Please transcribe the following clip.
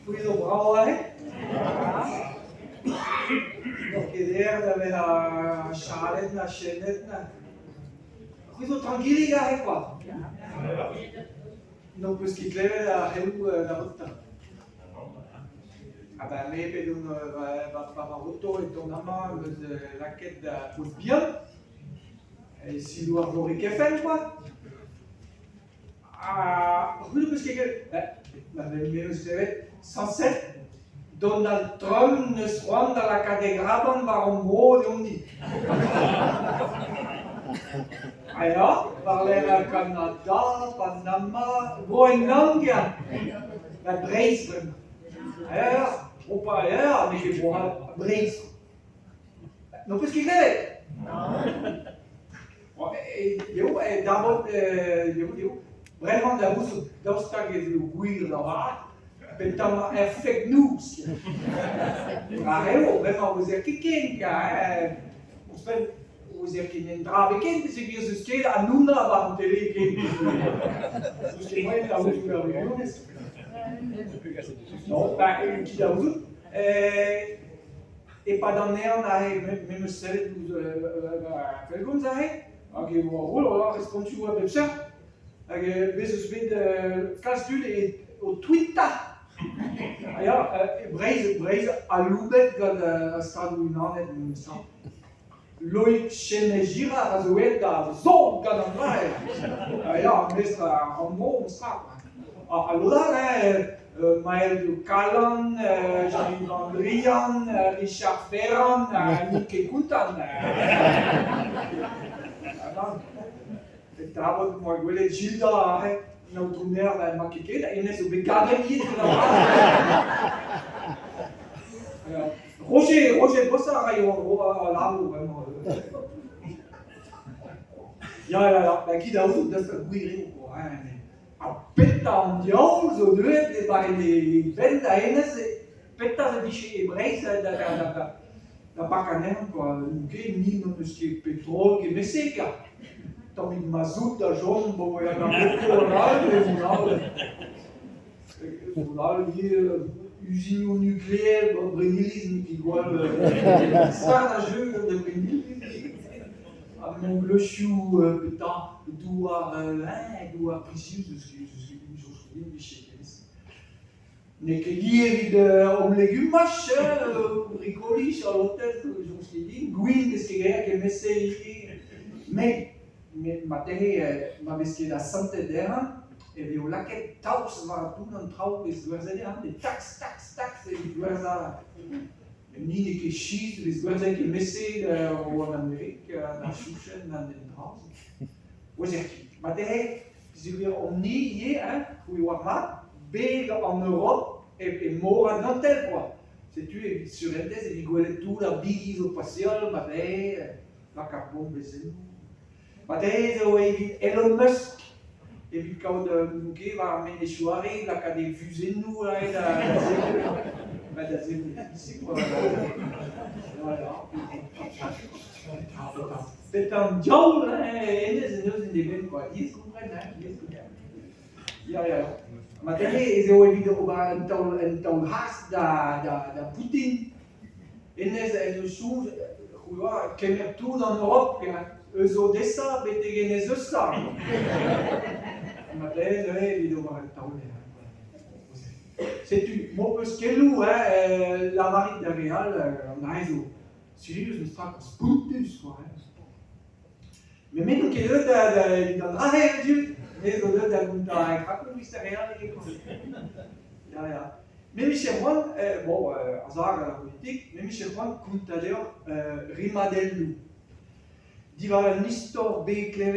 C'hwi zo brav aze ? N'oc'h ket aet da vezañ chalet na chennet na… C'hwi zo trankilik aze kwa ? N'ho peus ket klevet ar c'heloù da votañ ? Ah ben me bet on war ma oto e tont amañ em eus lakaet da paotr bihan e sinoù ar Vorikefen kwa. Ha c'hwi n'ho peus ket klevet ? Ma me 'meus klevet sañset Donald Trump 'neus c'hoant da lakaat e graban war hon bro deomp-ni. Ha ya, war-lerc'h Kanada, Panama, Groenland ya, ba Breizh bremañ. Ya, ya, opa, ya, ya, n'eo ket Bro-C'hall, Breizh. N'ho peus ket klevet ? Eo, dabot, eo, eo. Bremañ da c'houzout daoust hag ez eo gwir da vat, petra er fake news. Ar eo, bremañ 'ouzer ket ken, kar ouzhpenn 'ouzer ket un dra ebet peogwir 'z eus ket Hanouna war an tele ken. N'eus ket moaien da c'houzout ar wirionez. Non, ben, ki da c'houzout. E-pad an ehan aze, me 'meus sellet ouzh ar pellgomz aze, hag e oa roll ar respontoù a bep seurt. Hag bez' eus bet kalz tud o twitañ. Ha ya, e Breizh, Breizh aloubet gant ar Stadoù-Unanet memestra. Loïc Chesnais-Girard a zo aet da zon gant an dra-se. Ha ya, mestr ar rannvro memestra. Ha lod all, hein, Mael Kalan, Jean-Yves Van Drian, Richard Ferrand, n'int ket kontant. Petra 'moa gwelet Gilda aze, an aotrou maer n'emañ ket ket, hennezh zo bet kavet ivez gant ar Roger, Roger Bossa a raio al labour bremañ. Ya, ya, ya, ba kit da c'houzout daoust ha gwir eo quoi, hein. Ha petra an diaoul zo deuet e-barzh e benn da hennezh, petra a vije e Breizh da bakañ anezhañ kwa, n'on ket, ni n'hon eus ket petrol kement-se kwa. Tammig mazout da chom bo er Maroko all, e vont all. Vont all ivez uzinoù nukleel, bon Brenniliz n'eo ket gwall start a jeu gant Brenniliz. Ha mengleuzioù petra, douar hein, douar prizius eus ket vije ket. N'eo ket li evit hom legumaj, brikoli, charlotez, soñj ket din, gwin 'vez ket graet kement-se ivez. Met met marteze ma vez ket asantet dezhañ e vezo lakaet taos war tout an traoù 'vez gwerzhet dezhañ, met tax, tax, tax evit gwerzhañ. Ni n'eo ket cheese 'vez gwerzhet kement-se an Amerik, na chouchenn na netra. Ouezer ket. Marteze peogwir omp-ni ivez, hein, c'hwi 'oar mat, beg an Europ e mor Atlantel kwa. Setu evit surentez evit gwelet tout ar bigi zo paseal marteze, lak ar bombezennoù. Marteze eo evit Elon Musk evit kaout n'on ket war ar menezioù arre, lakaat e vuzennoù aze da sevel, ba da sevel se kwa. Voilà. Petra an diaoul hein, hennezh en deus en e benn kwa, diaes kompren hein, diaes kompren. Ya, ya. Marteze ez eo evit ober un taol un taol hast da da da Poutin. Hennezh en deus soñj, c'hwi 'oar, kemer tout an Europ eus Odessa betek Enez Eusa. Marteze neuze evit ober un taol. Setu, m'ho peus keloù, hein, lavarit d'ar re all an aezo. Sirius meus tra spontus quoi hein. Met me n'on ket deuet da, da, evit an dra-se evel-just. Me zo deuet da gontañ krakoù istereal ivez quoi. Ya, ya. Me 'mije c'hoant, bon, ar zag ar politik, me 'mije c'hoant kontañ deoc'h rimadelloù. Diwar un istor bet klevet.